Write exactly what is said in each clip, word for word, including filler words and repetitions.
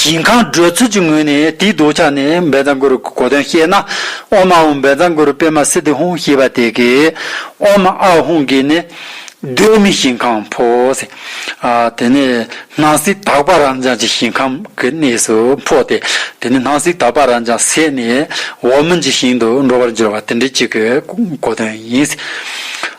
ཞིང་ཁམས་བགྲོད་ཚུལ་གྱི་ངོས་ནས་དེའི་ལྡོག་ཆ་ནས་བཛྲ་གུ་རུ་གི་གོ་དོན་བཤད་ན། ཨོཾ་ཨཱཿཧཱུྃ་བཛྲ་གུ་རུ་པདྨ་སིདྡྷི་ཧཱུྃ་ཞེས་པ་དེ་གིས། ཨོཾ་ཨཱཿཧཱུྃ་གིས་ནི་གདོད་མའི་ཞིང་ཁམས་འཕོ་ཟེར། ཨ་དེ་ནས་སྣང་སྲིད་དག་པ་རབ་འབྱམས་ཀྱི་ཞིང་ཁམས་ཀྱི་གནས་སུ་འཕོ་སྟེ། དེ་ནས་སྣང་སྲིད་དག་པ་རབ་འབྱམས་ཟད་ནས་འོག་མིན་གྱི་ཞིང་དུ་འགྲོ་བར་འགྱུར་བ་དེ་འདྲ་ཅིག་གི་གོ་དོན་ཡིན།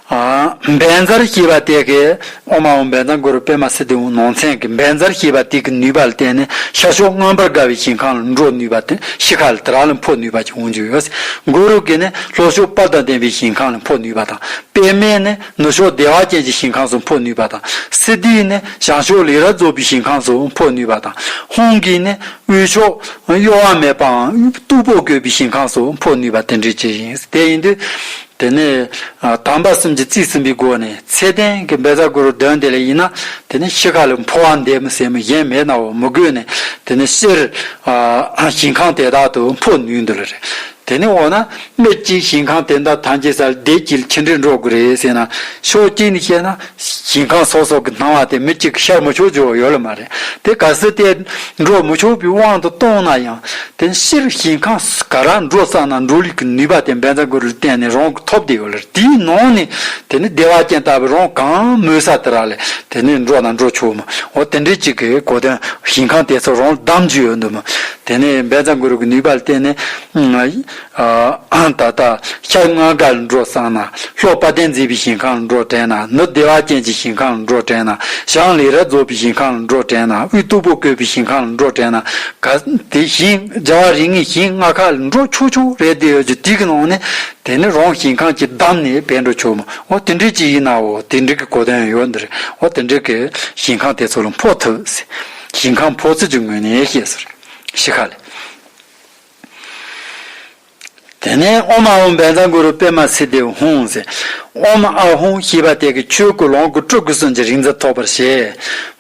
ཨ་བཛྲ་ཞེས་པ་དེ་གིས། ཨོཾ་ཨཱཿཧཱུྃ་བཛྲ་གུ་རུ་པདྨ་སིདྡྷི་ཧཱུྃ་ནང་ཚན་གྱི་བཛྲ་ཞེས་པ་དེ་གི་ནུས་པ་ལ་བརྟེན་ནས་ཤར་ཕྱོགས་མངོན་པར་དགའ་བའི་ཞིང་ཁམས་ལ་འགྲོ་ནུས་པ་དེ། ཤི་ཁ་ལ་དེ་རང་ལ་འཕོ་ནུས་པ་ཅིག་འོང་རྒྱུ་ཡོད། གུ་རུ་གིས་ནི་ལྷོ་ཕྱོགས་དཔལ་དང་ལྡན་པའི་ཞིང་ཁམས་ལ་འཕོ་ནུས་པ་དང་། པདྨས་ནི་ནུབ་ཕྱོགས་བདེ་བ་ཅན་གྱི་ཞིང་ཁམས་སུ་འཕོ་ནུས་པ་དང་། སིདྡྷིས་ནི་བྱང་ཕྱོགས་ལས་རབ་རྫོགས་པའི་ཞིང་ཁམས་སུ་འཕོ་ནུས་པ་དང་། ཧཱུྃ་གིས་ནི་དབུས་ཕྱོགས་གཡོ་བ་མེད་པའམ་སྟུག་པོ་བཀོད་པའི་ཞིང་ཁམས་སུ་འཕོ་ནུས་པ་དེ་འདྲ་ཅིག་ཡིན། དེ་ཡིན་དུས། དེ་ནས་ཨ་དམ་པ་གསུམ་གྱིས་རྩིས་ཟིན་པའི་སྒོ་ནས་ཚད་ལྡན་གྱི་བཛྲ་གུ་རུ་གདོན་དེ་ལ་ཡིན་ན། དེ་ནས་ཤི་ཁ་ལ་འཕོ་བ་འདེབས་མི་ཟེར་མི་གཞན་མེད་ནའོ། མི་དགོས་ནས་དེ་ནས་སྤྱིར་ཨ་ཞིང་ཁམས་དེ་དག་ཏུ་འཕོ་ནུས་འདུག་ལ་རེད། དེ་ནས་འོ་ན་མི་གཅིག་ཞིང་ཁམས་དེ་དག་ཐམས་ཅད་ས་ལ་བདེ་སྐྱིད་ལ་ཅི་འདྲས་འགྲོ་དགོས་རེད་ཟེར་ན། ཕྱོགས་གཅིག་ནས་བཤད་ན་ཞིང་ཁམས་སོ་སོ་གི་སྣང་བ་དེ་མི་གཅིག་གིས་ཤར་མི་ཆོག་རྒྱུ་ཡོད་ལ་མ་རེད། དེ་གལ་སྲིད་དེ་འགྲོ་མི་ཆོག་པའི་དབང་དུ་བཏང་ན་ཡང་། དེ་སྤྱིར་ཞིང་ཁམས་ག་ར་འགྲོ་བསམ་ན་འགྲོ་ལུགས་ཀྱི་ནུས་པ་དེ་བཛྲ་གུ་རུ་ལ་བརྟེན་ནས་རང་གིས་ཐོབ་བསྡད་ཡོད་ལ། དེའི་ནང་ནས་དེ་ནི་བདེ་བ་ཅན་ལྟ་བུ་རང་གང་མོས་ས་དེ་ར་ལ་དེ་ནི་འགྲོ་ན་འགྲོ་ཆོག་མོད། འོ་དེ་འདྲའི་གཅིག་གི་གོ་དོན་ཞིང་ཁམས་དེ་ཚོ་རང་ལ་བདམས་རྒྱུ་ཡོད་འདུག་མོད། དེ་ནས་བཛྲ་གུ་རུ་གི་ནུས་པ་ལ་བརྟེན་ནས། ཨ་ད་ལྟ་ཤར་མངོན་དགའ་ལ་འགྲོ་བསམ་ན། ལྷོ་དཔལ་ལྡན་མཛེས་པའི་ཞིང་ཁམས་ལ་འགྲོ་དྲན་ན། ནུབ་བདེ་བ་ཅན་གྱི་ཞིང་ཁམས་ལ་འགྲོ་དྲན་ན། བྱང་ལས་རབ་རྫོགས་པའི་ཞིང་ཁམས་ལ་འགྲོ་དྲན་ན། དབུས་སྟུག་པོ་བཀོད་པའི་ཞིང་ཁམས་ལ་འགྲོ་དྲན་ན། ག་དེ་ཞིང་རྒྱལ་བ་རིགས་ལྔའི་ཞིང་ལྔ་ཁག་ལ་འགྲོ་ཆོག་ཆོག་རེད་བསྡད་ཡོད་རྒྱུ་དེ་གི་ནང་ནས། དེ་ནི་རང་ཞིང་ཁམས་ཀྱིས་བདམས་ནས་བས་འགྲོ་ཆོག་མོད། འོ་དེ་འདྲའི་ཅིག་ཡིན་ནའོ། དེ་འདྲའི་གི་གོ་དོན་ཡོད་འདི་རེད། འོ་དེ་འདྲའི་གི་ཞིང་ཁམས་དེ་ཚོ་ལ་འཕོ་ཐུབ་ཟེར། ཞིང་ཁམས་འཕོ་ཚུལ་གྱི་ངོས་ནས་བཤད་ཟེར། ཤི་ཁ་ལ། དེ་ནས་ཨོཾ་ཨཱཿཧཱུྃ་བཛྲ་གུ་རུ་པདྨ་སིདྡྷི་ཧཱུྃ་ཟེར། ཨོཾ་ཨཱཿཧཱུྃ་ཞེས་པ་དེ་གིས་ཆོས་ཀུན་ལོངས་སྐུ་སྤྲུལ་སྐུ་གསུམ་གྱི་རིག་འཛིན་ཐོབ་པར་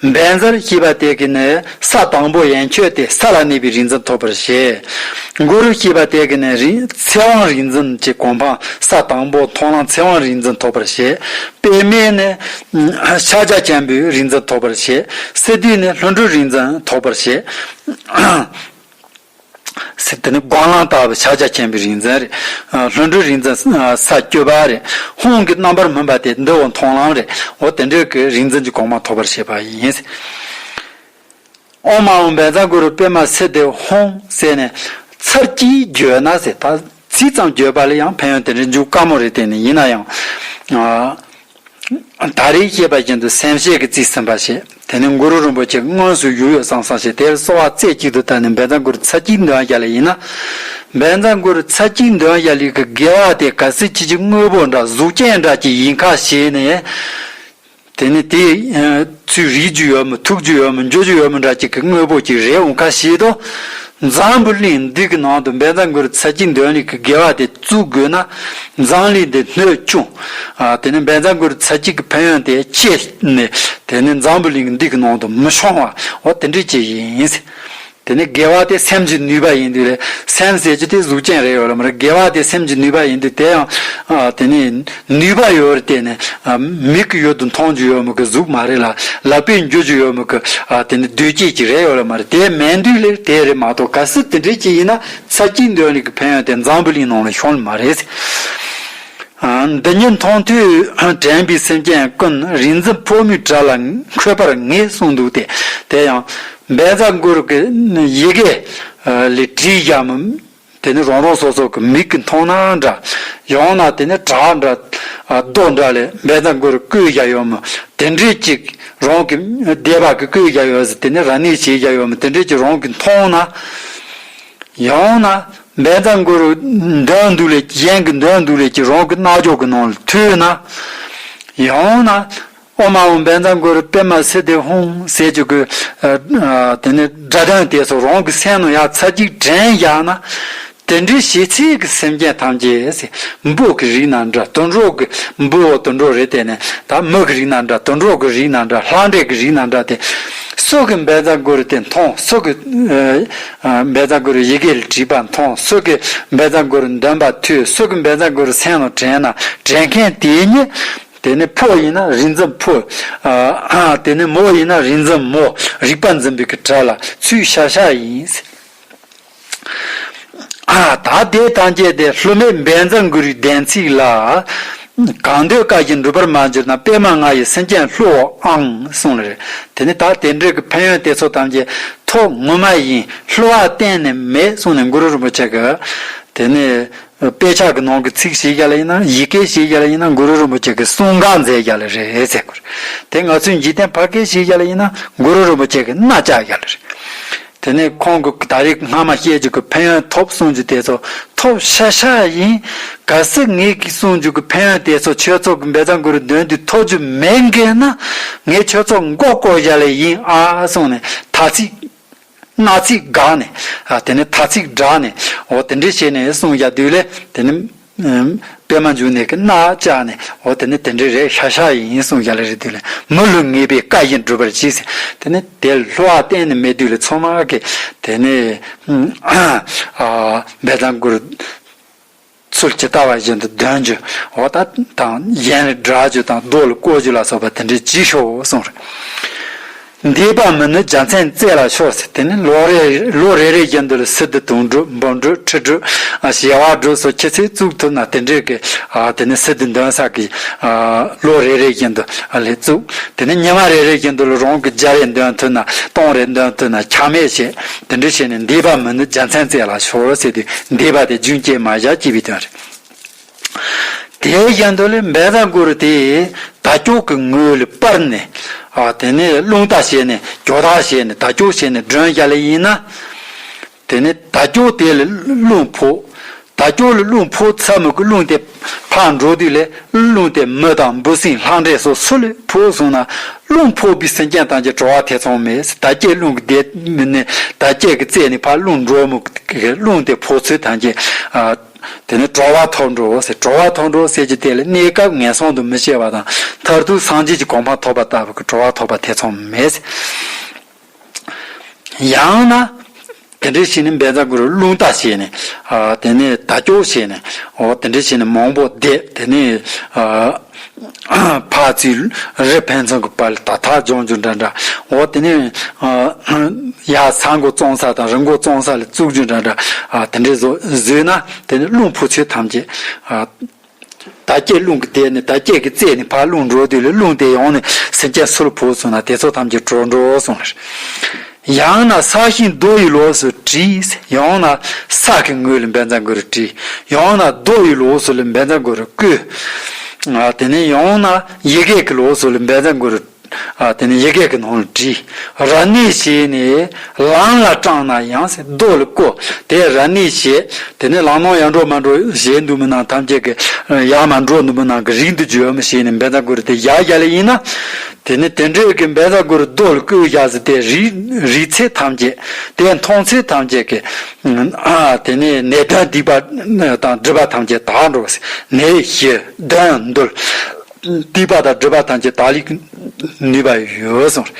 བྱེད། བཛྲ་ཞེས་པ་དེ་གིས་ནི་ས་དང་པོ་ཡན་ཆད་དེ་ས་ལ་གནས་པའི་རིག་འཛིན་ཐོབ་པར་བྱེད། གུ་རུ་ཞེས་པ་དེ་གིས་ནི་རིག་ཚེ་དབང་རིག་འཛིན་གྱི་གོ་འཕང་ས་དང་པོ་མཐོང་ལམ་ཚེ་དབང་རིག་འཛིན་ཐོབ་པར་བྱེད། པདྨས་ནི་ཕྱག་རྒྱ་ཆེན་པོའི་རིག་འཛིན་ཐོབ་པར་བྱེད། སིདྡྷིས་ནི་ལྷུན་གྲུབ་རིག་འཛིན་ཐོབ་པར་བྱེད། ཟེར། དེ་ནི་སྒོམ་ལམ་ལྟ་བུ་ཕྱག་རྒྱ་ཆེན་པོའི་རིག་འཛིན་རེད། ལྷུན་གྲུབ་རིག་འཛིན་ས་བཅུ་པ་རེད། ཧཱུྃ་གི་རྣམ་པར་སྨིན་པ་དེ་འདི་བོ་མཐོང་ལམ་རེད། འོ་དེ་འདྲའི་གི་རིག་འཛིན་གྱི་གོ་འཕང་ཐོབ་པར་བྱེད་པ་ཡིན། ཨོཾ་ཨཱཿཧཱུྃ་བཛྲ་གུ་རུ་པདྨ་སིདྡྷི་ཧཱུྃ་ཟེར་ནས་ཚར་གཅིག་བརྗོད་ན་ཟེར། ད་ཚིག་ཙམ་བརྗོད་པ་ལ་ཡང་ཕན་ཡོན་དེ་འདྲ་འཇུག་དཀའ་མོ་རེད། དེ་ནི་ཡིན་ན་ཡང་། ད་རེས་བཤད་པ་བཞིན་དུ་སེམས་བསྐྱེད་ཀྱིས་རྩིས་ཟིན་པར་བྱེད། དེ་ནས་གུ་རུ་རིན་པོ་ཆེ་དངོས་སུ་བཞུགས་ཡོད་བསམ་བསམ་བྱས། དེར་གསོལ་བ་རྩེ་གཅིག་ཏུ་བཏབ་ནས་བཛྲ་གུ་རུ་ཚར་གཅིག་འདོན་བཞག་ལེ་ཡིན་ན། བཛྲ་གུ་རུ་ཚར་གཅིག་འདོན་བཞག་ལེ་གི་དགེ་བ་དེ་གལ་སྲིད་ཁྱེད་ཀྱི་དངོས་པོ་འདྲ་གཟུགས་ཅན་འདྲ་ཅིག་ཡིན་ཁ་ཞེས་ནས། དེ་ནི་དེ་ཚུར་རིག་རྒྱུ་ཡོད་མི་ཐུག་རྒྱུ་ཡོད་མི་འཇུ་རྒྱུ་ཡོད་མི་འདྲ་ཅིག་གི་དངོས་པོ་ཅིག་རེད་འོང་ཁ་ཞེས་དོ། འཛམ་བུ་གླིང་འདི་གི་ནང་དུ་བཛྲ་གུ་རུ་ཚར་གཅིག་འདོན་ལེ་གི་དགེ་བ་དེ་བཙུགས་དགོས་ན། འཛམ་གླིང་འདི་སྣོད་ཆུང་། ཨ་དེ་ནི་བཛྲ་གུ་རུ་ཚར་གཅིག་གི་ཕན་ཡོན་དེ་ཆེ་ནས་དེ་ནི་འཛམ་བུ་གླིང་འདི་གི་ནང་དུ་མི་ཤོང་བ། འོ་དེ་འདྲ་ཅིག་ཡིན། དེ་ནི་དགེ་བ་དེ་སེམས་ཀྱི་ནུས་པ་ཡིན་དུས་རེད། སེམས་ཟེར་རྒྱུ་དེ་གཟུགས་ཅན་རེད་ཡོད་ལ་མ་རེད། དགེ་བ་དེ་སེམས་ཀྱི་ནུས་པ་ཡིན་དུས་དེ་ཡང་ཨ་དེ་ནི་ནུས་པ་ཡོད་རེད། དེ་ནི་ཨ་མིག་གི་ཡུལ་དུ་མཐོང་རྒྱུ་ཡོད་མི་གི་གཟུགས་མ་རེད་ལ། ལག་པས་འཇུ་རྒྱུ་ཡོད་མི་གི་ཨ་དེ་ནི་མདུན་སྐྱེས་ཀྱི་རེད་ཡོད་ལ་མ་རེད། དེ་མིན་དུས་ལེ་དེ་རེད་མ་གཏོགས། གལ་སྲིད་དེ་འདྲས་ཅིག་ཡིན་ན་ཚར་གཅིག་འདོན་ལེ་གི་ཕན་ཡོན་དེ་འཛམ་བུ་གླིང་ནང་ལ་ཤོང་ནི་མ་རེད། འདི་ཉིད་མཐོང་ཐོས་དྲན་པའི་སེམས་ཅན་ཀུན། རིག་འཛིན་ཕོ་མོའི་གྲལ་ལ་འཁོད་པར་ངེས་གསུངས་འདུག་སྟེ། དེ་ཡང་བཛྲ་གུ་རུ་གི་ཡི་གེ་ལས་བྲིས་བཞག་མི་དེ་ནི་རང་རང་སོ་སོ་གི་མིག་གིས་མཐོང་ན་འདྲ། ཡང་ན་དེ་ནི་བྲག་འདྲ་རྡོ་འདྲ་ལས་བཛྲ་གུ་རུ་བརྐོས་བཞག་ཡོད་མི་དེ་འདྲས་ཅིག་རང་གི་སྡེ་པ་གིས་བརྐོས་བཞག་ཡོད་ཟེར། དེ་ནི་ར་ནས་བྱས་བཞག་ཡོད་མི་དེ་འདྲས་ཅིག་རང་གིས་མཐོང་ན། ཡང་ན་བཛྲ་གུ་རུ་འདོན་འདུག་ལེ། གཞན་གྱིས་འདོན་འདུག་ལེ་ཅིག་རང་གི་རྣ་རྒྱོབ་ཀྱི་ནང་ལ་ཐོས་ན། ཡང་ན་ཨོཾ་ཨཱཿཧཱུྃ་བཛྲ་གུ་རུ་པདྨ་སིདྡྷི་ཧཱུྃ་ཟེར་གྱི་གུ་དེ་ནི་སྒྲ་དོན་དེ་ཚོ་རང་གི་སེམས་ནང་ཡར་ཚར་གཅིག་དྲན་བཞག་ན། དེ་འདྲའི་ཤེས་ཚད་ཀྱི་སེམས་ཅན་ཐམས་ཅད་ཟེར། འབུ་གི་རིགས་ན་འདྲ། དུད་འགྲོ་གི་འབུ་བ་དུད་འགྲོ་རེད། དེ་ནས་ད་མི་གི་རིགས་ན་འདྲ། དུད་འགྲོ་གི་རིགས་ན་འདྲ། ལྷ་འདྲེ་གི་རིགས་ན་འདྲ། དེ་སུ་གི་བཛྲ་གུ་རུ་དེ་མཐོང་། སུ་གི་བཛྲ་གུ་རུ་ཡི་གེ་ལ་བྲིས་པ་མཐོང་། སུ་གི་བཛྲ་གུ་རུ་འདོན་པ་ཐོས། སུ་གི་བཛྲ་གུ་རུ་སེམས་ལ་དྲན་ན། དྲན་མཁན་དེ་ཉིད་ དེ་ནས་ཕོ་ཡིན་ན་རིགས་འཛིན་ཕོ། ཨ་དེ་ནས་མོ་ཡིན་ན་རིགས་འཛིན་མོ། རིག་པ་འཛིན་པའི་གི་གྲས་ལ་ཚུལ་ཤ་ཤ་ཡིན། ཨ་ད་དེ་ཐམས་ཅད་དེ་སླུ་མེད་འབད་འཛམ་གུ་རུའི་བདེན་ཚིག་ལ། གང་འདོད་བཀའ་བཞིན་འགྲུབ་པར་མ་གྱུར་ན། པདྨ་ང་ཡི་སེམས་ཅན་བསླུ་བའོ་ཨང་གསུངས་ལ་རེད། དེ་ནས་ད་དེ་འདྲའི་གི་ཕན་ཡོན་དེ་ཚོ་ཐམས་ཅད་ཐོབ་ངོ་མ་ཡིན། བསླུ་བ་གཏན་ནས་མེད་གསུངས་ནས་གུ་རུ་རིན་པོ་ཆེ་གི་དེ་ནས། དཔེ་ཆ་གི་ནང་གི་ཚིག་ཞིག་ཡ་ལ་ཡིན་ན། ཡི་གེ་ཞིག་ཡ་ལ་ཡིན་ན། གུ་རུ་རིན་པོ་ཆེ་གི་གསུང་ག་མཛད་ཡ་ལ་རེད་ཟེར་གོ། དེ་ང་ཚོའི་འཇིག་རྟེན་ཕ་གི་ཞིག་ཡ་ལ་ཡིན་ན། གུ་རུ་རིན་པོ་ཆེ་གི་རྣ་བཅག་ཡ་ལ་རེད། དེ་ནས་ཁོང་གི་ད་རེས་སྔ་མ་བཤད་རྒྱུ་གི་ཕན་ཡོན་ཐོབ་གསུང་རྒྱུ་དེ་ཚོ་ཐོབ་ཤ་ཤ་ཡིན། གལ་སྲིད་ངས་གི་གསུང་རྒྱུ་གི་ཕན་ཡོན་དེ་ཚོ་ཁྱོད་ཚོ་གི་འབད་བརྩོན་གུ་རུ་འདོན་དུས་ཐོབ་རྒྱུ་མེད་འགལ་ན། ངས་ཁྱོད་ཚོ་མགོ་བསྐོར་ཡ་ལ་ཡིན་ཨ་གསུངས་ནས་ཐ་ཚིག་སྣ་ཚིག་བསྒགས་ནས། ཨ་དེ་ནས་ཐ་ཚིག་བསྒྲགས་ནས། འོ་དེ་འདྲས་བྱས་ནས་གསུངས་ཡ་དུས་ལས་དེ་ནས་ཨམ་པད་མ་འབྱུང་གནས་ཀྱི་རྣ་བཅག་ནས། འོ་དེ་ནས་དེ་འདྲས་རེད་ཤ་ཤ་ཡིན་གསུངས་ཡ་ལ་རེད། དུས་ལས་མི་བསླུ་ངེས་པའི་བཀའ་བཞིན་སྒྲུབ་པར་གྱིས་ཟེར། དེ་ནས་དེ་བསླུ་བ་གཏན་ནས་མེད། དུས་ལས་ཚང་མ་གི་དེ་ནས་ཨ་འབད་བརྩོན་གུ་རུ་ཚུལ་ཇི་ལྟ་བ་བཞིན་དུ་འདོན་རྒྱུ། འོ་ད་དང་གཞན་ལ་སྒྲག་རྒྱུ་དང་རྡོ་ལ་བརྐོ་རྒྱུ་ལ་སོགས་པ་དེ་འདྲའི་ཅི་ཤོག་གསུངས་རེད། འདས་པ་མི་ནུབ་རྒྱལ་མཚན་རྩེ་ལ་ཤོར་ཟེར། དེ་ནི་ལོ་རེ་ལོ་རེ་རེ་བཞིན་དུ་ལ་སི་ཏུ་དུང་སྒྲུབ་འབུམ་སྒྲུབ་ཁྲི་སྒྲུབ་ཨ་བྱེ་བ་སྒྲུབ་སོགས་ཁྱེད་ཚོས་བཙུགས་ཐུབ་ན། དེ་འདྲའི་གི་ཨ་དེ་ནི་སི་ཏུ་འདོན་ས་གི་ཨ་ལོ་རེ་རེ་བཞིན་དུ་ཨ་ལས་བཙུགས། དེ་ནི་ཉི་མ་རེ་རེ་བཞིན་དུ་ལ་རང་གི་བརྒྱ་རེ་འདོན་ཐུབ་ན། སྟོང་རེ་འདོན་ཐུབ་ན་ཆ་མེད་བྱས། དེ་འདྲ་བྱས་ནས་འདས་པ་མི་ནུབ་རྒྱལ་མཚན་རྩེ་ལ་ཤོར་ཟེར་དུས། འདས་པ་དེ་རྒྱུན་བཅད་མ་བཞག་ཅེས་པའི་དོན་རེད། དེ་བཞིན་དུ་ལས་འབད་བརྩོན་གུ་རུ་དེ་དལ་འབྱོར་གྱི་ངོས་ལ་སྤར་ནས། ཨ་དེ་ནས་རླུང་རྟ་བྱས་ནས། རྒྱུག་རྟ་བྱས་ནས། དལ་འབྱོར་བྱས་ནས་སྒྲོན་བཞག་ལ་ཡིན་ན། དེ་ནས་དལ་འབྱོར་དེ་ལ་རླུང་ཕོག་དལ་འབྱོར་ལ་རླུང་ཕོག་ཚར་མི་གི་རླུང་དེ་ཕར་འགྲོ་དུས་ལས་རླུང་དེ་མི་དང་འབུ་སྲིན་ལྷ་འདྲེ་སོགས་སུ་ལ་ཕོག་སོང་ན། རླུང་ཕོག་པའི་སེམས་ཅན་ཐམས་ཅད་གྲོལ་བ་ཐེ་ཚོམ་མེད། དལ་བརྒྱད་རླུང་གི་སྡེ་མི་ནས་དལ་བརྒྱད་ཀྱི་རྩད་ནས་ཕར་རླུང་འགྲོ་མི་གི་རླུང་དེ་ཕོག་ཚུལ་ཐམས་ཅད་ཨ་དེ་ནས་གྲོལ་བ་ཐོབ་འགྲོ་ཟེར། གྲོལ་བ་ཐོབ་འགྲོ་ཟེར་གྱི་དེ་ལ་གནས་སྐབས་ངན་སོང་དུ་མི་སྐྱེ་བ་དང་། མཐར་ཐུག་སངས་རྒྱས་ཀྱི་གོ་འཕང་ཐོབ་པ་ལྟ་བུ་གི་གྲོལ་བ་ཐོབ་པ་ཐེ་ཚོམ་མེད། ཡང་ན། དེ་འདྲའི་ཞིག་ནི་འབད་བརྩོན་གུ་རུ་རླུང་རྟ་བྱས་ནས། ཨ་དེ་ནས་དལ་འབྱོར་བྱས་ནས། འོ་དེ་འདྲའི་ཞིག་ནི་མང་པོ་བསྡད། དེ་ནས་ཨ་ཕར་ཚུར་རི་ཕན་ཚུན་གྱི་བར་ལ་ད་ཐག་སྦྱང་རྒྱུ་འདྲ་འདྲ། འོ་དེ་ནས་ཨ་ཡར་ས་མགོ་བཙོང་ས་དང་རི་མགོ་བཙོང་ས་ལ་བཙུགས་རྒྱུ་འདྲ་འདྲ། ཨ་དེ་འདྲའི་བཟོ་བཟོས་ན། དེ་ནས་རླུང་ཕོག་ཚུལ་ཐམས་ཅད་ཨ། དལ་བརྒྱད་རླུང་གི་སྡེ་ནས། དལ་བརྒྱད་ཀྱི་རྩད་ནས་ཕར་རླུང་འགྲོ་དུས་ལ་རླུང་དེ་ཡོང་ནས་སེམས་ཅན་སུ་ལ་ཕོག་སོང་ན་དེ་ཚོ་ཐམས་ཅད་གྲོལ་འགྲོ་གསུངས་ལ། ཡང་ན་ས་གཞིའི་རྡོ་ཡི་ལོགས་སུ་བྲིས། ཡང་ན་ས་གི་ངོས་ལ་འབད་བརྩོན་གུ་རུ་བྲིས། ཡང་ན་རྡོ་ཡི་ལོགས་སུ་ལ་འབད་བརྩོན་གུ་རུ་བརྐོས། ཨ་དེ་ནས་ཡང་ན་ཡི་གེ་གི་ལོགས་སུ་ལ་འབད་བརྩོན་གུ་རུ། ཨ་དེ་ནས་ཡི་གེ་གི་ནང་ལ་བྲིས། རབ་གནས་བྱས་ནས་ལམ་ལ་སྤྲང་ན་ཡང་ཟེར། རྡོ་ལ་བརྐོས། དེ་རབ་གནས་བྱས། དེ་ནས་ལམ་ནང་ཡར་འགྲོ་མར་འགྲོ་བྱེད་འདུག་མི་ནང་ཐམས་ཅད་ཀྱི་ཡར་མར་འགྲོ་འདུག་མི་ནང་གི་རིང་དུ་འགྱོ་མི་བྱས་ནས་འབད་བརྩོན་གུ་རུ་དེ་བཞག་བཞག་ལ་ཡིན་ན། དེ་ནས་དེ་འདྲའི་གི་འབད་བརྩོན་གུ་རུ་རྡོ་ལ་བརྐོས་བཞག་ཟེར་དེ་རིག་རིག་ཚད་ཐམས་ཅད། དེ་མཐོང་ཚད་ཐམས་ཅད་ཀྱི་ཨ་དེ་ནས་ནད་གདོན་སྡིག་པ་དང་སྒྲིབ་པ་ཐམས་ཅད་དག་འགྲོ་ཟེར། ནད་གཞི་གདོན་འདུལ། སྡིག་པ་དང་སྒྲིབ་པ་ཐམས་ཅད་དག་ལས་ནུས་པ་ཡོད་གསུངས།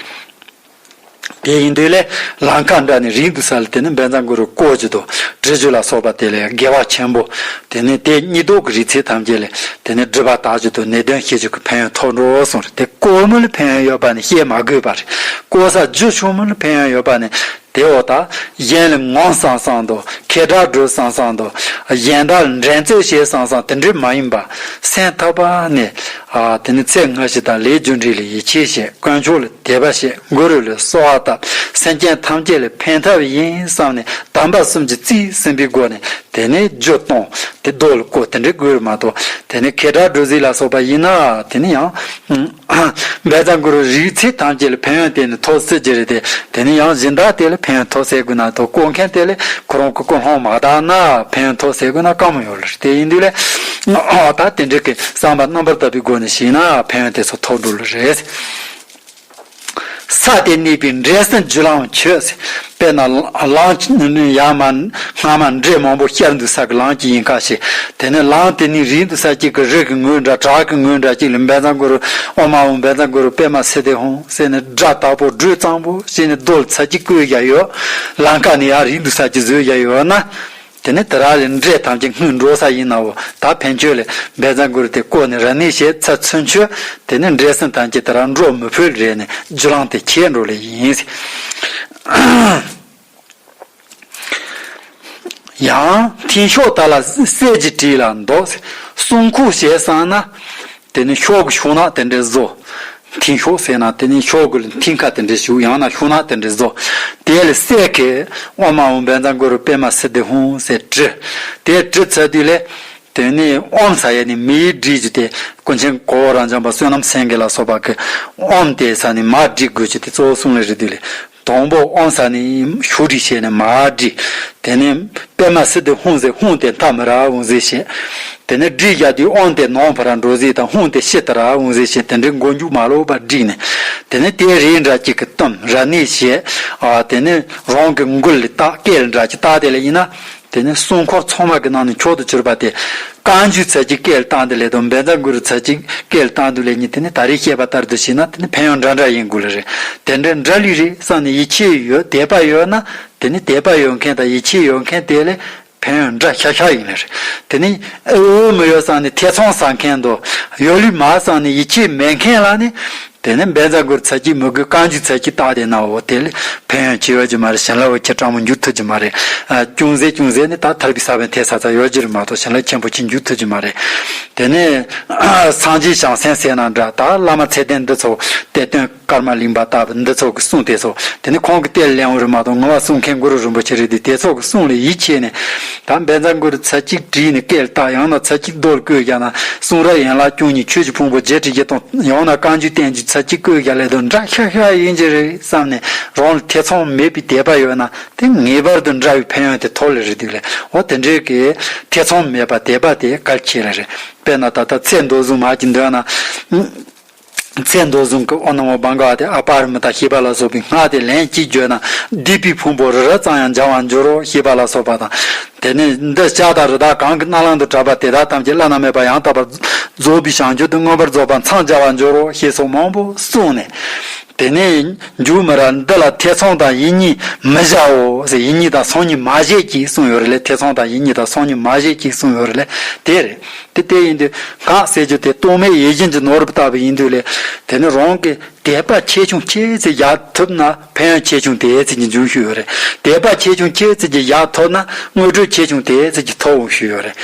དེ་ཡིན་དུས་ལས་ལམ་ཁ་འདྲ་ནས་རིང་དུ་ས་ལ་དེ་ནི་འབད་བརྩོན་གུ་རུ་བརྐོ་རྒྱུ་དང་བྲི་རྒྱུ་ལ་སོགས་པ་དེ་ལས་དགེ་བ་ཆེན་པོ། དེ་ནི་དེ་གཉིས་ལྡོག་གི་རིག་ཚད་ཐམས་ཅད་ལས་དེ་ནི་སྒྲིབ་པ་དག་རྒྱུ་དང་ནད་གདོན་ཞི་རྒྱུ་གི་ཕན་ཡོན་ཐོབ་འགྲོ་གསུངས་རེད། དེ་བརྐོ་མི་ལ་ཕན་ཡོན་ཡོད་པ་ནི་བཤད་མ་དགོས་པ་རེད། བརྐོ་ས་རྒྱུ་ཆུང་མི་ལ་ཕན་ཡོན་ཡོད་པ་ནི། དེ་འོ་ད་གཞན་ལ་ངོམ་བསམ་བསམ་དང་ཁེ་གྲགས་སྒྲུབ་བསམ་བསམ་དང་གཞན་དག་ལ་འགྲན་རྩོད་བྱེད་བསམ་བསམ་དེ་འདྲ་མ་ཡིན་པ། སེམས་ཐག་པ་ནས་ཨ་དེ་ནི་ཚེ་སྔ་ཕྱི་དང་ལས་རྒྱུ་འབྲས་ལ་ཡིད་ཆེས་བྱེད། དཀོན་མཆོག་ལ་དད་པ་བྱེད། གུ་རུ་ལ་གསོལ་བ་བཏབ། སེམས་ཅན་ཐམས་ཅད་ལ་ཕན་ཐབས་ཡིན་བསམ་ནས་དམ་པ་གསུམ་གྱིས་རྩིས་ཟིན་པའི་སྒོ་ནས་དེ་ནས་རྒྱུ་གཏོང་། དེ་རྡོ་ལ་བརྐོ་དེ་འདྲ་དགོས་རེད་མ་གཏོགས། དེ་ནས་ཁེ་གྲགས་སྒྲུབ་རྩིས་ལ་སོགས་པ་ཡིན་ན་དེ་ནི་ཡང་། འབད་བརྩོན་གུ་རུ་རིག་ཚད་ཐམས་ཅད་ལ་ཕན་ཡོན་དེ་ནི་ཐོབ་སྲིད་ཀྱི་རེད་དེ། དེ་ནི་ཡང་སྦྱིན་བདག་དེ་ལ་ཕན་ཡོན་ཐོབ་སྲིད་དགོས་ན་དང་། བརྐོ་མཁན་དེ་ལ་ཁོ་རང་གི་ཀུན་སློང་མ་དག་ན་ཕན་ཡོན་ཐོབ་སྲིད་དགོས་ན་དཀའ་མོ་ཡོད་ལ་རེད། དེ་ཡིན་དུས་ལས་ཨ་ད་དེ་འདྲ་གི་བསམ་པ་རྣམ་པར་དག་པའི་སྒོ་ནས་ཤེས་ན་ཕན་ཡོན་དེ་ཚོ་ཐོབ་འགྲོ་ལ་རེད། ས་དེར་གནས་པའི་འདྲེ་སྲིན་རྒྱུ་ལའང་ཆོད་ཟེར། དཔེར་ན་ལམ་ཡར་མར་སྔ་མ་འདྲེ་མང་པོ་ཤར་འདུག་ས་གི་ལམ་གཅིག་ཡིན་ཁ་ཤས། དེ་ནས་ལམ་དེ་ནི་རིང་དུ་ས་གཅིག་གི་རི་གི་ངོས་འདྲ་བྲག་གི་ངོས་འདྲ་གཅིག་ལ་འབད་བརྩོན་གུ་རུ་ཨོཾ་ཨཱཿཧཱུྃ་འབད་བརྩོན་གུ་རུ་པདྨ་སིདྡྷི་ཧཱུྃ་ཟེར་ནས་སྒྲ་དག་པོ་སྒྲོས་གཙང་པོ་བྱས་ནས་རྡོ་ལ་ཚ་གཅིག་བརྐོས་བཞག་ཡོད། ལམ་ཁ་ནས་ཡར་རིང་དུ་ས་གཅིག་བཟོས་བཞག་ཡོད་ན། དེ་ནས་དེ་ར་ལས་འདྲེ་ཐམས་ཅད་སྔོན་འགྲོ་ས་ཡིན་ནའོ། ད་ཕན་ཆོད་ལས་བཛྲ་གུ་རུ་དེ་བསྐོར་ནས་རབ་གནས་བྱས་ཚར་ཚུན་ཆོད་དེ་ནས་འདྲེ་སྲིན་ཐམས་ཅད་དེ་ར་འགྲོ་མི་ཕོད་རེད་ནས་རྒྱུ་ལམ་དེ་ཁྱེར་འགྲོ་ལེ་ཡིན། ཡང་མཐིང་ཤོག་དག་ལ་གསེར་གྱི་བྲིས་ལ་འདོགས། སྲུང་འཁོར་བྱས་བསམ་ན། དེ་ནི་ཤོག་གི་ཤོག་ནག་དེ་འདྲས་བཟོ། མཐིང་ཤོག་ཟེར་ན་དེ་ནི་ཤོག་གི་མཐིང་ཁ་དེ་འདྲས་བྱུག། ཡང་ན་ཤོག་ནག་དེ་འདྲས་བཟོ། དེ་ལ་གསེར་གྱི་ཨོཾ་ཨཱཿཧཱུྃ་བཛྲ་གུ་རུ་པདྨ་སིདྡྷི་ཧཱུྃ་ཟེར་བྲི། དེ་བྲི་ཚར་དུས་ལས། དེ་ནི་ཨོཾ་ཟེར་ཡས་ནི་མི་ཡི་བྲིས་རྒྱུ་དེ་ཀུན་མཁྱེན་གོ་བོ་རབ་འབྱམས་པ་བསོད་ནམས་སེང་གེ་ལ་སོགས་པ་གི་ཨོཾ་དེ་ཟེར་ནི་མར་བྲི་དགོས་རྒྱུ་དེ་གཙོ་བོ་གསུངས་ལེ་རེད་དུས་ལས། དང་པོ་ཨོཾ་ཟེར་ནི་ཤོག་དྲིལ་བྱས་ནས་མར་བྲིས། དེ་ནས་པདྨ་སིདྡྷི་ཧཱུྃ་ཟེར་ཧཱུྃ་དེ་མཐའ་མི་ར་འོང་ཟེར་བྱས། དེ་ནས་བྲིས་རྒྱག་དུས་ཨོཾ་དེ་ནང་ཕར་ར་འགྲོ་ཟེར་དང་ཧཱུྃ་དེ་ཕྱི་དེ་ར་འོང་ཟེར་བྱས་དེ་འདྲའི་མགོ་མཇུག་མ་ལོག་པར་བསྒྲིགས་ནས། དེ་ནས་དེ་རེད་འདྲ་གཅིག་གི་གཏམ་རབ་གནས་བྱས། ཨ་དེ་ནས་རང་གི་མགུལ་ལ་བཏགས་སྐེ་ལ་འདྲ་གཅིག་བཏགས་དེ་ལ་ཡིན་ན། དེ་ནས་སྲུང་འཁོར་ཚང་མ་གི་ནང་ནས་མཆོག་ཏུ་གྱུར་པ་དེ། བཀའ་འགྱུར་ཚར་གཅིག་སྐེ་ལ་བཏགས་འདི་ལས་དང་བཛྲ་གུ་རུ་ཚར་གཅིག་སྐེ་ལ་བཏགས་འདི་ལས་གཉིས་དེ་ནི་ད་རེས་བཤད་པ་ལྟར་དུ་བྱས་ན་དེ་ནི་ཕན་ཡོན་འདྲ་འདྲ་ཡིན་དགོས་ལེ་རེད། དེ་འདྲ་འདྲ་ལི་རེད་བསམ་ནས་ཡིད་ཆེས་ཡོད་དད་པ་ཡོད་ན་དེ་ནི་དད་པ་ཡོད་མཁན་དང་ཡིད་ཆེས་ཡོད་མཁན་དེ་ལས་ཕན་ཡོན་འདྲ་ཤ་ཤ་ཡིན་ལེ་རེད། དེ་ནི་ཨེ་འོས་མི་ཡོད་བསམ་ནས་ཐེ་ཚོམ་ཟ་མཁན་དང་ཡོད་ལུས་མ་བསམ་ནས་ཡིད་ཆེས་མེད་མཁན་ལ་ནི། དེ་ནས་བཛྲ་གུ་རུ་ཚར་གཅིག་མི་དགོས། བཀའ་འགྱུར་ཚར་གཅིག་བཏགས་དེ་ན་འོ་དེ་ལས་ཕན་ཡོན་ཅི་ཡོད་ཀྱི་མ་རེད། བྱིན་རླབས་འོ་ཁྱེད་སྤྲང་མོ་འགྱུར་ཐུབ་ཀྱི་མ་རེད། ཨ་ཅུང་ཟད་ཅུང་ཟད་ནི་ད་ཐར་པའི་ས་བོན་ཐེབས་ས་ཚ་ཡོད་ཀྱི་རེད་མ་གཏོགས་བྱིན་རླབས་ཆེན་པོ་ཅིག་འགྱུར་ཐུབ་ཀྱི་མ་རེད། དེ་ནས་སངས་རྒྱས་བྱང་སེམས་ཟེར་ན་འདྲ་ད་བླ་མ་ཚད་ལྡན་འདི་ཚོ་གཏེར་སྟོན་ཀརྨ་གླིང་པ་ལྟ་བུ་འདི་ཚོ་གི་གསུང་དེ་ཚོ་དེ་ནི་ཁོང་གི་གཏེར་ལེན་འོ་རེད་མ་གཏོགས་ངོ་བ་གསུང་མཁན་གུ་རུ་རིན་པོ་ཆེ་རེད་དེ་དེ་ཚོ་གི་གསུང་ལ་ཡིད་ཆེས་ནས་ད་བཛྲ་གུ་རུ་ཚར་གཅིག་བྲིས་ནས་སྐེ་ལ་བཏགས། ཡང་ན་ཚར་གཅིག་རྡོ་ལ་བརྐོས་བཞག་ན་གསུང་རབ་ཡན་ལག་བཅུ་གཉིས་ཆོས་ཀྱི་ཕུང་པོ་བརྒྱད་ཁྲི་བཞི་སྟོང་ཡང་ན་བཀའ་འགྱུར་བསྟན་འགྱུར་ཚར་གཅིག་བརྐོས་བཞག་ལས་དང་འདྲ་ཤ་ཤ་ཡིན་གྱི་རེད་བསམ་ནས་རང་ལ་ཐེ་ཚོམ་མེད་པའི་དད་པ་ཡོད་ན་དེ་ངེས་པར་དུ་འདྲ་བའི་ཕན་ཡོན་དེ་ཐོབ་ལེ་རེད་འདུག་ལེ། འོ་དེ་འདྲའི་གི་ཐེ་ཚོམ་མེད་པ་དད་པ་དེ་གལ་ཆེ་ལེ་རེད། དཔེར་ན་ད་ལྟ་ཚེ་འདི་བཟུང་མ་གྱི་འདོད་ན། ཚེ་འདི་བཟུང་གི་ཨོཾ་ན་མོ་བྷ་ག་ཝ་ཏེ་ཨ་པ་རི་མི་ཏ་ཞེས་པ་ལ་སོགས་པའི་སྔགས་དེ་ལན་གཅིག་བརྗོད་ན་སྡིག་པའི་ཕུང་པོ་རི་རབ་ཙམ་ཡང་འཇོམས་པར་འགྱུར་རོ་ཞེས་པ་ལ་སོགས་པ་དང་། དེ་ནས་འདི་ལྕགས་དང་རི་དྭགས་གང་གི་རྣ་ལམ་དུ་གྲགས་པ་དེ་དག་ཐམས་ཅད་བླ་ན་མེད་པ་ཡང་དག་པར་རྫོགས་པའི་བྱང་ཆུབ་ཏུ་མངོན་པར་རྫོགས་པར་མཚམས་སྦྱར་བར་འགྱུར་རོ་ཞེས་སོགས་མང་པོ་གསུངས་ནས། དེ་ནས་མཇུག་མི་ར་འདི་ལ་ཐེ་ཚོམ་དང་ཡིད་གཉིས་མི་བྱའོ་ཟེར། ཡིད་གཉིས་དང་སང་ཉིན་མ་བྱེད་ཅིག་གསུངས་ཡོད་རེད་ལེ། ཐེ་ཚོམ་དང་ཡིད་གཉིས་དང་སང་ཉིན་མ་བྱེད་ཅིག་གསུངས་ཡོད་རེད་ལེ། དེ་རེད། དེ་དེ་ཡིན་དུས་སྔགས་ཟེར་རྒྱུ་དེ་རྟོག་མེད་ཡིད་བཞིན་གྱི་ནོར་བུ་ལྟ་བུ་ཡིན་དུས་ལས་དེ་ནི་རང་གི་དད་པ་ཆེ་ཆུང་ཆེ་ཙམ་བཞག་ཐུབ་ན་ཕན་ཡོན་ཆེ་ཆུང་དེ་ཙམ་གྱི་འབྱུང་ཤུལ་ཡོད་རེད། དད་པ་ཆེ་ཆུང་ཆེ་ཙམ་གྱི་བཞག་ཐུབ་ན་དངོས་གྲུབ་ཆེ་ཆུང་དེ་ཙམ་གྱི་ཐོབ་འོང་ཤུལ་ཡོད་རེད།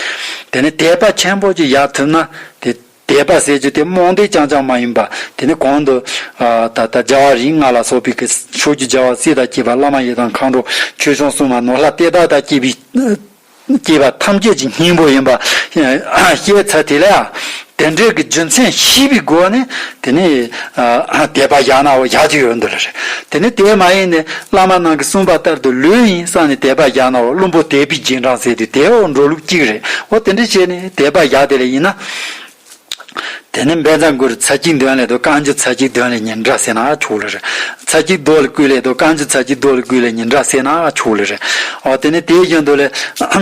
དེ་ནི་དད་པ་ཆེན་པོ་ཅིག་བཞག་ཐུབ་ན་དེ་དད་པ་ཟེར་རྒྱུ་དེ་རྨོངས་དད་རྐྱང་རྐྱང་མ་ཡིན་པ་དེ་ནི་གོང་དུ་ད་ལྟ་རྒྱལ་བ་རིགས་ལྔ་ལ་སོགས་པའི་གི་ཕྱོགས་ཀྱི་རྒྱལ་བ་སྲས་དང་བཅས་པ་བླ་མ་ཡི་དམ་མཁའ་འགྲོ་ཆོས་སྐྱོང་སྲུང་མ་ནོར་ལྷ་གཏེར་བདག་དང་བཅས་པའི། སྐྱེས་པ་ཐམས་ཅད་ཀྱི་སྙིང་པོ་ཡིན་པ་ཤེས་ཚར་དེ་ལ་དེ་འདྲའི་གི་རྒྱུ་མཚན་ཤེས་པའི་སྒོ་ནས་དེ་ནས་དད་པ་བཞག་ན་འོ་བཞག་རྒྱུ་ཡོད་འདུག་ལ་རེད། དེ་ནས་དེ་མ་ཡིན་ནས་བླ་མ་རྣམས་ཀྱིས་གསུངས་པ་ལྟར་དུ་ལོས་ཡིན་བསམ་ནས་དད་པ་བཞག་ན་འོ་བླུན་པོ་དད་པའི་རྗེས་འབྲང་ཟེར་དུས་དེ་འོ་འགྲོ་ལུགས་གཅིག་རེད། འོ་དེ་འདྲ་བྱས་ནས་དད་པ་བཞག་དེ་ལ་ཡིན་ན། དེ་ནས་བཛྲ་གུ་རུ་ཚར་གཅིག་འདོན་ལས་དང་བཀའ་འགྱུར་ཚར་གཅིག་འདོན་ལས་གཉིས་འདྲ་ཟེར་ན་ཆོག་ལེ་རེད། ཚར་གཅིག་རྡོ་ལ་བརྐོས་ལས་དང་བཀའ་འགྱུར་ཚར་གཅིག་རྡོ་ལ་བརྐོས་ལས་གཉིས་འདྲ་ཟེར་ན་ཆོག་ལེ་རེད། འོ་དེ་ནས་དེའི་བཞིན་དུ་ལས་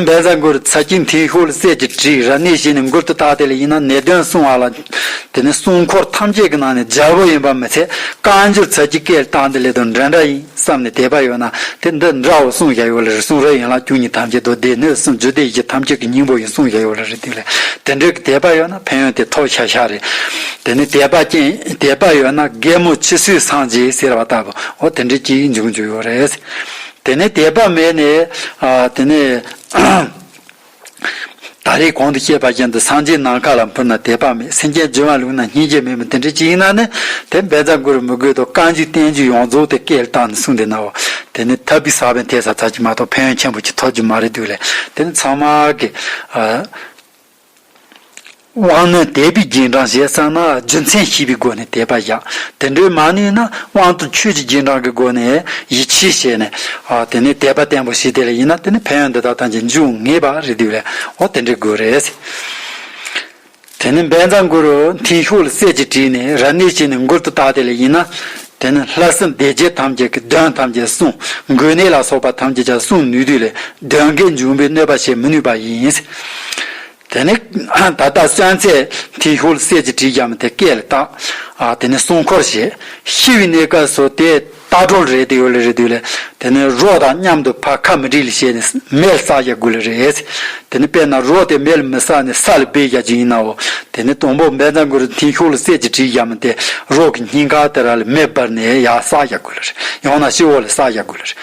བཛྲ་གུ་རུ་ཚར་གཅིག་མཐིང་ཤོག་ལ་གསེར་གྱི་བྲིས་རབ་གནས་བྱས་ནས་མགུལ་དུ་བཏགས་དེ་ལ་ཡིན་ན་ནད་གདོན་སྲུང་བ་ལ། དེ་ནས་སྲུང་འཁོར་ཐམས་ཅད་ཀྱི་ནང་ནས་རྒྱལ་པོ་ཡིན་པ་མི་ཚད་བཀའ་འགྱུར་ཚར་གཅིག་སྐེ་ལ་བཏགས་འདི་ལས་དང་འདྲ་འདྲ་ཡིན། བསམ་ནས་དད་པ་ཡོད་ན་དེ་འདི་འདྲ་བོ་གསུངས་བཞག་ཡོད་ལ་རེད། གསུང་རབ་ཡན་ལག་བཅུ་གཉིས་ཐམས་ཅད་དང་སྡེ་སྣོད་གསུམ་རྒྱུད་སྡེ་བཞི་ཐམས་ཅད་ཀྱི་སྙིང་པོ་ཡིན་གསུངས་བཞག་ཡོད་ལ་རེད། དེ་ལས་དེ་འདྲའི་གི་དད་པ་ཡོད་ན་ཕན་ཡོན་དེ་ཐོབ་ཤ་ཤ་རེད། དེ་ནི་དད་པ་ཅན་དད་པ་ཡོད་ན་རྒན་མོ་ཁྱི་སོས་སངས་རྒྱས་ཟེར་བ་ལྟ་བུ་འོ་དེ་འདྲའི་གི་འབྱུང་འགྱུར་ཡོད་རེད། དེ་ནི་དད་པ་མེད་ནས་ཨ་དེ་ནི། ད་རེས་གོང་དུ་བཤད་པ་བཞིན་དུ་སངས་རྒྱས་ནམ་མཁའ་ལ་འཕུར་ན་དད་པ་མེད། སེམས་ཅན་སྦྱིན་པ་བླུགས་ན་སྙིང་རྗེ་མེད་མིན་དེ་འདྲ་ཅིག་ཡིན་ན་ནི་དེ་བཛྲ་གུ་རུ་མི་དགོས་དང་བཀའ་འགྱུར་བསྟན་འགྱུར་ཡོངས་རྫོགས་དེ་སྐད་ལ་བཏང་ནས་གསུངས་དེ་ནའོ། དེ་ནི་ཐར་པའི་ས་བོན་ཐེབས་ས་ཚར་གྱི་མ་གཏོགས་ཕན་ཡོན་ཆེན་པོ་ཅིག་ཐོབ་ཀྱི་མ་རེད་འདུག་ལས་དེ་ནི་ཚང་མ་གི་དབང་རྣོན་དད་པའི་རྗེས་འབྲང་བྱེད་བསམ་ན་རྒྱུ་མཚན་ཤེས་པའི་སྒོ་ནས་དད་པ་བཞག་དེ་འདྲའི་མ་ནུས་ན་དབང་དུ་ཆོས་ཀྱི་རྗེས་འབྲང་གི་སྒོ་ནས་ཡིད་ཆེས་བྱས་ནས་དེ་ནི་དད་པ་བརྟན་པོ་བྱས་དེ་ལ་ཡིན་ན་དེ་ནི་ཕན་ཡོན་འདི་དག་ཐམས་ཅད་འབྱུང་ངེས་པ་རེད་འདུག་ལས་འོ་དེ་འདྲའི་དགོས་རེད། དེ་ནི་བཛྲ་གུ་རུ་མཐིང་ཤོག་ལ་གསེར་གྱིས་བྲིས་ནས་རབ་གནས་བྱས་ནས་མགུལ་དུ་བཏགས་དེ་ལ་ཡིན་ན། དེ་ནི་ལྷ་སྲིན་སྡེ་བརྒྱད་ཐམས་ཅད་ཀྱི་གདོན་ཐམས་ཅད་སྲུང་། མགོན་གནས་ལ་སོགས་པ་ཐམས་ཅད་ཀྱང་སྲུང་ནུས་དུས་ལས་གདོན་བགེགས་འཇོམས་པའི་གནོད་པ་བྱེད་མི་ནུས་པ་ཡིན། དེ་ནི་ད་ལྟ་གསོན་ཚེ་མཐིང་ཤོག་ལ་གསེར་གྱིས་བྲིས་བཞག་མི་དེ་སྐེ་ལ་བཏགས། དེ་ནི་སྲུང་འཁོར་བྱེད། ཤི་བའི་གནས་སྐབས་སུ་དེ་ ལྟ་གྲུབ་རེད་དེ་ཡོད་ལེ་རེད་དུས་ལེ། དེ་ནས་རོ་དང་མཉམ་དུ་ཕར་ཁ་མི་འབྲལ་ལེ་བྱས་ནས་མེ་ལ་བསྲེག་རྒྱག་དགོས་ལེ་རེད། དེ་ནས་དཔེར་ན་རོ་དེ་མེ་ལ་མི་བསྲེག་ནས་ས་ལ་སྦས་རྒྱག་རྒྱུ་ཡིན་ནའོ། དེ་ནས་དང་པོ་བཛྲ་གུ་རུ་མཐིང་ཤོག་ལ་གསེར་གྱི་དྲིས་བརྒྱབ་མི་དེ་རོ་གི་སྙིང་ག་དེ་ར་ལ་མེ་སྦར་ནས་ཡར་བསྲེག་རྒྱག་དགོས་ལེ་རེད། ཡང་ན་སྤྱི་བོ་ལ་བསྲེག་རྒྱག་དགོས་ལེ་རེད།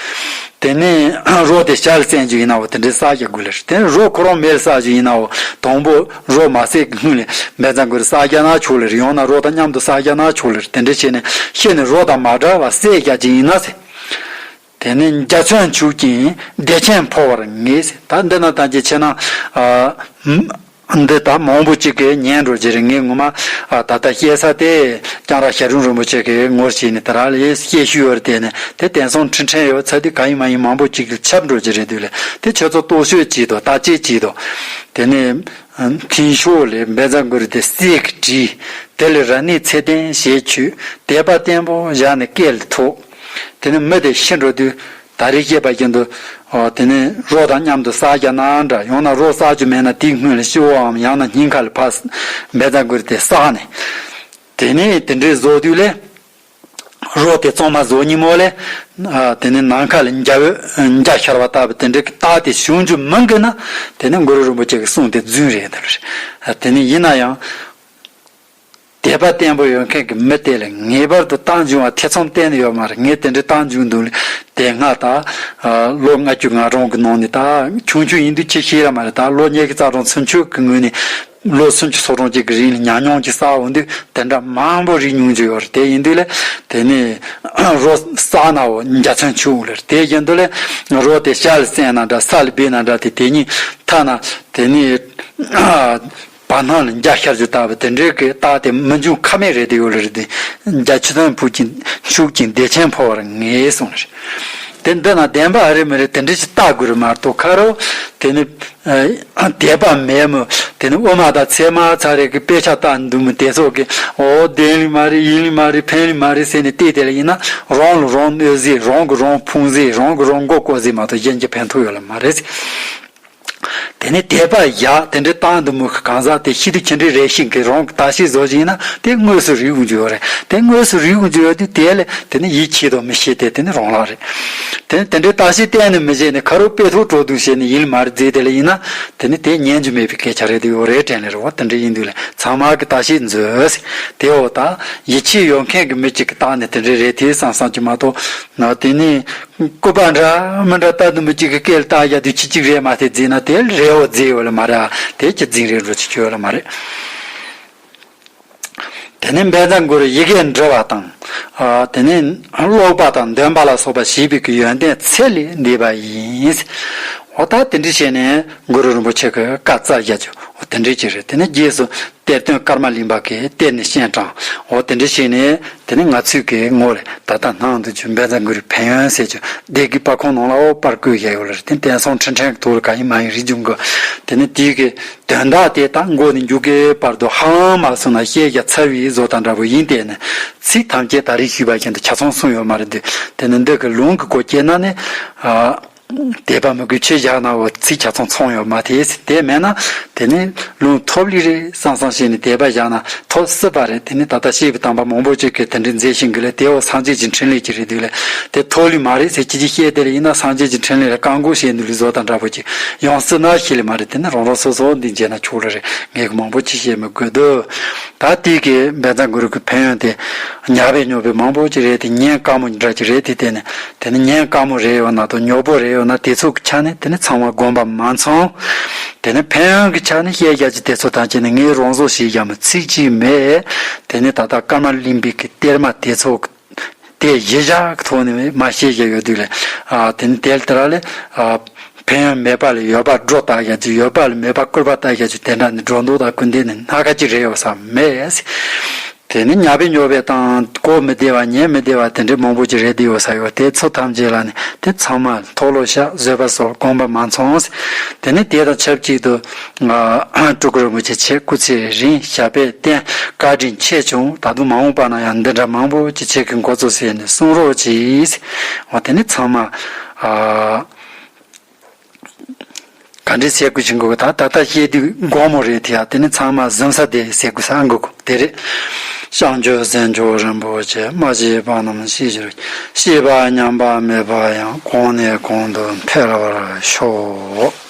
དེ་ནས་རོ་དེ་ཞལ་ལ་བཙེམ་རྒྱུ་ཡིན་ནའོ། དེ་འདྲའི་བསྲེག་རྒྱག་དགོས་ལེ་རེད། དེ་ནས་རོ་ཁོ་རང་མེ་ལ་བསྲེག་རྒྱུ་ཡིན་ནའོ། དང་པོ་རོ་མ་བསྲེག་གི་སྔོན་ལ་བཛྲ་གུ་རུ་བསྲེག་རྒྱག་ན་ཆོག་ལེ་རེད། ཡང་ན་རོ་དང་མཉམ་དུ་བསྲེག་རྒྱག་ན་ཆོག་ལེ་རེད། དེ་འདྲ་བྱས་ནས་ཤེས་ནས་རོ་དང་མ་བྲལ་བར་བསྲེག་རྒྱག་རྒྱུ་ཡིན་ན་ཟེར། དེ་ནས་འཇའ་ཚོན་འཁྱུག་ཅིང་བདེ་ཆེན་འཕོ་བར་ངེས་ཟེར། ད་འདི་ན་ད་ཅི་ཆེ་ན། ཨ། འདི་ད་མང་པོ་ཅིག་གིས་ཉན་འགྲོ་རྒྱུ་རེད། ངས་ངོ་མ་ཨ་ད་ལྟ་བཤད་ས་དེ་ལྕང་ར་ཞལ་དྲུང་རིན་པོ་ཆེ་གིས་ངོ་བཤད་ནས་དེ་ར་ལ་བཤད་ཤུལ་ཡོད་རེད། དེ་ནས་དེ་དེང་སང་འཕྲིན་ཕྲན་ཡོད་ཚ་དུས་གང་ཡིན་མ་ཡིན་མང་པོ་ཅིག་གིས་ཁྱབ་འགྲོ་རྒྱུ་རེད་འདུག་ལ། དེ་ཁྱོད་ཚོ་རྟོག་དཔྱོད་བྱེད་དོ། བརྟག་དཔྱད་བྱེད་དོ། དེ་ནས་མཐིང་ཤོག་ལས་བཛྲ་གུ་རུ་དེ་གསེར་གྱི་དྲིས། དེ་ལས་རཏྣའི་ཚེ་ཏན་ཞེས་བྱ། དད་པ་བརྟན་པོ་བཞག་ནས་སྐེ་ལ་ཐོགས། དེ་ནས་མི་དེ་ཤི་འགྲོ་དུས། ད་རེས་བཤད་པ་བཞིན་དུ། ཨོ། དེ་ནས་རོ་དང་མཉམ་དུ་བསྲེག་རྒྱག་ན་འདྲ། ཡང་ན་རོ་བསྲེག་རྒྱུ་མེད་ན་དེའི་སྔོན་ལ་སྤྱི་བོའམ་ཡང་ན་སྙིང་ཁ་ལ་ཕར་བཛྲ་གུ་རུ་དེ་བསྲེགས་ནས། དེ་ནས་དེ་འདྲའི་བཟོ་དུས་ལས། རོ་དེ་གཙང་མ་བཟོ་ཉིན་མོ་ལས། ཨ། དེ་ནས་ནམ་མཁའ་ལ་འཇའ་འོད་འཇའ་ཤར་བ་ལྟ་བུ་དེ་འདྲའི་རྟགས་དེ་བྱུང་རྒྱུ་མིན་གྱི་ན། དེ་ནས་གུ་རུ་རིན་པོ་ཆེ་གི་གསུང་དེ་རྫུན་རེད་འདུག་ལ། དེ་ནས་ཡིན་ན་ཡང་། དད་པ་བརྟན་པོ་ཡོད་མཁན་གྱི་མི་དེ་ལ་ངེས་པར་དུ་རྟགས་འབྱུང་བ་ཐེ་ཚོམ་གཏན་ནས་ཡོད་མ་རེད། ངས་དེ་འདྲའི་རྟགས་འབྱུང་འདུག་ལ། དེ་སྔ་ད་ལོ་ལྔ་བཅུ་ང་གྲངས་ཀྱི་ནང་ནས། ད་ཆུང་ཆུང་ཡིན་དུས་ཁྱེད་ཤེས་ར་མ་རེད། ད་ལོ་ཉི་ཤུ་རྩ་གྲངས་ཚུན་ཆོད་ཀྱི་སྔོན་ནས་ལོ་སུམ་ཅུ་སོ་གྲངས་ཅིག་གི་རིང་ལ་ཉམས་མྱོང་ཅིག་བསགས་འོང་དུས་དེ་འདྲ་མང་པོ་རིག་མྱོང་རྒྱུ་ཡོད་རེད། དེ་ཡིན་དུས་ལ་དེ་ནས་རོ་བསྲེགས་ནའོ་འཇའ་ཚོན་འཁྱུག་ལེ་རེད། དེ་བཞིན་དུ་ལ་རོ་དེ་ཞལ་ལ་བཙེམ་ན་འདྲ། ས་ལ་སྦས་ན་འདྲ། དེ་དེ་ཉིད་ཐ་ན་དེ་ནས། བར་སྣང་ལ་འཇའ་ཤར་རྒྱུ་ལྟ་བུ་དེ་འདྲའི་གི་རྟགས་དེ་མི་འབྱུང་ཁ་མེད་རེད་དེ་ཡོད་ལེ་རེད་དེ། འཇའ་ཆུ་ཚོན་འཁྱུག་ཅིང་འཁྱུག་ཅིང་བདེ་ཆེན་འཕོ་བར་ངེས་གསུངས་ལེ་རེད། དེ་འདི་ན་བདེན་པ་རེད་མི་རེད་དེ་འདྲ་ཞིག་བལྟ་དགོས་རེད་མ་གཏོགས། ཁ་རོ་དེ་ནི་དད་པ་མེད་མོད། དེ་ནི་དབུ་མ་དང་ཚད་མ་ཚར་རེ་གི་དཔེ་ཆ་བལྟ་འདུག་མོད། དེ་ཚོ་གི་ཨོ་བདེན་ལི་མ་རེད། ཡིན་ལི་མ་རེད། ཕན་ལི་མ་རེད་ཟེར་ནས་བལྟས་དེ་ལ་ཡིན་ན་རང་ལ་རང་གནོད་ཟེར། རང་གི་རང་ཕུང་ཟེར། རང་གི་རང་མགོ་སྐོར་ཟེར་མ་གཏོགས་གཞན་གྱི་ཕན་ཐོགས་ཡོད་ལེ་མ་རེད། དེ་ནས་དད་པ་བཞག་དེ་འདྲའི་བཏང་འདུག་མོད། གང་ཟག་དེ་ཤི་དུས་ཅི་འདྲའི་རེ་ཞིག་གིས་རང་གི་བརྟག་དཔྱད་བཟོ་བཞིན་ན་དེ་དངོས་སུ་རིག་འོང་རྒྱུ་ཡོད་རེད། དེ་དངོས་སུ་རིག་འོང་རྒྱུ་ཡོད་དུས་དེ་ལས་དེ་ནི་ཡིད་ཆེས་དང་མི་ཤེས་དེ་དེ་ནི་རང་ལག་རེད། དེ་ནི་དེ་འདྲའི་བརྟག་དཔྱད་གཏན་ནས་མི་བྱེད་ནས་ཁ་རོག་དཔེ་ཐོག་འགྲོ་འདུག་བྱས་ནས་ཡིན་མ་རེད་ཟེར་དེ་ལ་ཡིན་ན་དེ་ནི་དེ་ཉན་རྒྱུ་མེད་པའི་སྐད་ཆ་རེད་དེ་ཡོད་རེད་དྲན་ལེ་རེད་བ། དེ་འདྲ་ཡིན་དུས་ལ་ཚང་མ་གི་བརྟག་དཔྱད་མཛོད། དེ་འོ་ད་ཡིད་ཆེས་ཡོད་མཁན་གྱི་མི་གཅིག་གི་བརྟག་ནས་དེ་འདྲ་རེད་དེ་བསམ་བསམ་གྱི་མ་གཏོགས་ན་དེ་ནི། སྐུད་པ་འདྲ་མི་འདྲ་ལྟ་དུ་མི་གཅིག་གི་སྐེ་ལ་བཏགས་བཞག་དུས་ཁྱི་གཅིག་རེད་མ་ཐེ་བརྫིས་ན་དེ་རེད་འོ་བརྫིས་ཡོད་ལ་མ་རེད། དེ་ཁྱི་རྫིང་རེད་འགྲོ་ཆི་ཆོད་ལ་མ་རེད། དེ་ནས་བཛྲ་གུ་རུ་ཡི་གེ་འབྲི་བ་དང་། ཨ། དེ་ནས་ཀློག་པ་དང་འདོན་པ་ལ་སོགས་པ་བྱེད་པའི་གི་ཡོན་ཏན་ཚད་ལས་འདས་པ་ཡིན། འོ་ད་དེ་འདྲ་བྱས་ནས་གུ་རུ་རིན་པོ་ཆེ་གི་བཀའ་སྩལ་བཞག་རྒྱུ་འོ་དེ་འདྲ་ཅིག་རེད། དེ་ནས་རྗེས་སུ། གཏེར་སྟོན་ཀརྨ་གླིང་པ་གིས་གཏེར་ནས་སྤྱན་དྲངས། འོ་དེ་འདྲ་བྱས་ནས་དེ་ནས་ང་ཚོས་ཀྱི་ངོ་ལ་ད་ལྟ་སྣང་དུ་གྱུར་བཛྲ་གུ་རུའི་ཕན་ཡོན་ཟེར་རྒྱུ་སྡེ་དགེ་པར་ཁང་ནང་ལ་འོ་པར་བརྐོས་བཞག་ཡོད་ལ་རེད། དེ་དེང་སང་འཕྲིན་ཕྲན་གྱི་ཐོག་ལ་གང་ཡིན་མ་ཡིན་རིག་འཇུག་དགོས། དེ་ནས་དེའི་གི་དོན་དག་དེ་ད་མགོ་ནས་མཇུག་གི་བར་དུ་ཧ་ལམ་མ་སོང་ན་བཤད་རྒྱ་ཚར་བའི་བཟོ་ལྟ་འདྲ་པོ་ཡིན། དེ་ནས་ཚིག་ཐམས་ཅད་ད་རེས་ཞུས་པ་བཞིན་དུ་ཆ་ཚང་གསུངས་ཡོད་མ་རེད་དེ། དེ་ནས་འདི་གི་ལུང་གི་སྒོ་ཕྱེ་ན་ནི། ཨ། དད་པ་མོས་གུས་ཆེ་བཞག་ན་འོ་ཚིག་ཆ་ཚང་ཚང་ཡོད་མ་དེ། དེ་མེད་ན་དེ་ནི་ལུང་ཐོབ་ལེ་རེད་བསམ་བསམ་བྱས་ནས་དད་པ་བཞག་ན་ཐོབ་སྲིད་པ་རེད། དེ་ནི་ད་ལྟ་བཤད་པའི་དམ་པ་མང་པོ་ཅིག་གིས་དེ་འདྲའི་མཛད་བཞིན་གི་ལས་དེ་འོ་སངས་རྒྱས་ཀྱི་འཕྲིན་ལས་ཅིག་རེད་འདུག་ལས། དེ་ཐོབ་ལེ་མ་རེད་ཟེར་ཅི་ཅི་བཤད་དེ་ལ་ཡིན་ན་སངས་རྒྱས་ཀྱི་འཕྲིན་ལས་ལ་བཀག་འགོག་བྱས་འདུག་ལས་བཟོ་ལྟ་འདྲ་པོ་ཅིག་ཡང་སྲིད་ན་ཤེས་ལེ་མ་རེད། དེ་ནི་རང་རང་སོ་སོ་འདི་མཇལ་ན་ཆོག་ལེ་རེད། ངས་གི་མང་པོ་ཅིག་བཤད་མི་དགོས་འདུག་ད་དེ་གི་བཛྲ་གུ་རུ་གི་ཕན་ཡོན་དེ་ཉག་པའི་ཉོག་པའི་མང་པོ་ཅིག་རེད། དེ་ཉན་དཀའ་མོ་འདྲ་ཅིག་རེད། དེ་དེ་ནི། དེ་ནི་ཉན་དཀའ་མོ་རེ་ཡོད་ན་དང་ཉོག་པོ་རེ་ཡོད་ན་དེ་ཚོ་གི་ཆ་ནས་དེ་ནི་ཚང་མ་དགོངས་པ་མ་ཚོམས། དེ་ནི་ཕན་ཡོན་གྱི་ཆ་ནས་བཤད་རྒྱ་ཅིག་དེ་ཚོ་ཐམས་ཅད་ནི་ངས་རང་བཟོ་བྱས་བཞག་མི་ཚིག་ཅིག་མེད། དེ་ནི་ད་ལྟ་ཀརྨ་གླིང་པའི་གི་གཏེར་མ་དེ་ཚོ་གི་དེ་གཞི་བཞག་གི་ཐོག་ནས་མ་བཤད་བཞག་ཡོད་དུས་ལས། ཨ། དེ་ནི་དེ་ལྟར་ལས། ཨ། ཕན་ཡོན་མེད་པ་ལ་ཡོད་པ་སྒྲོ་བཏགས་བཞག་རྒྱུ་ཡོད་པ་ལ་མེད་པ་སྐུར་པ་བཏགས་བཞག་རྒྱུ་དེ་འདྲ་ནི་སྒྲོ་འདོགས་དང་ཀུན་ལྡན་ནི་སྣ་ཁ་ཅིག་རེད་ཡོད་ས་མེད། དེ་ནི་ཉག་པའི་ཉོག་པའི་དང་གོ་མི་བདེ་བ་ཉན་མི་བདེ་བ་དེ་འདྲའི་མང་པོ་ཅིག་རེད་དེ་ཡོད་ས་ཡོད། དེ་ཚོ་ཐམས་ཅད་ལ་ནི་དེ་ཚང་མ་མཐོལ་ལོ་བཤགས་བཟོད་པ་སོགས་དགོངས་པ་མ་ཚོམས། དེ་ནི་དེ་དང་ཆབས་ཅིག་ཏུ་སྤྲུལ་སྐུ་རིན་པོ་ཆེ་ཆེ་སྐུ་ཚེ་རིང་ཞབས་པད་བརྟན་བཀའ་དྲིན་ཆེ་བྱུང་། ད་དུང་མ་འོངས་པ་ན་ཡང་འདི་འདྲ་མང་པོ་ཅིག་ཁྱེད་ཀྱིས་འགོ་གཙོ་བྱས་ནས་གསུང་རོགས་གྱིས། འོ་དེ་ནི་ཚང་མ། ཨ། ག་འདྲས་ཟེར་དགོས་ཀྱི་འགོ་ད་ད་ལྟ་བཤད་དུས་དགོངས་མོ་རེད་དེ་ཡ། དེ་ནི་ཚང་མ་གཟིམ་ས་དེ་ཟེར་དགོས་ས་འགོ་དེ་རེད། བྱང་ཆུབ་སེམས་མཆོག་རིན་པོ་ཆེ། མ་སྐྱེས་པ་རྣམས་སྐྱེ་གྱུར་ཅིག། སྐྱེས་པ་ཉམས་པ་མེད་པ་ཡང་། གོང་ནས་གོང་དུ་འཕེལ་བར་ཤོག།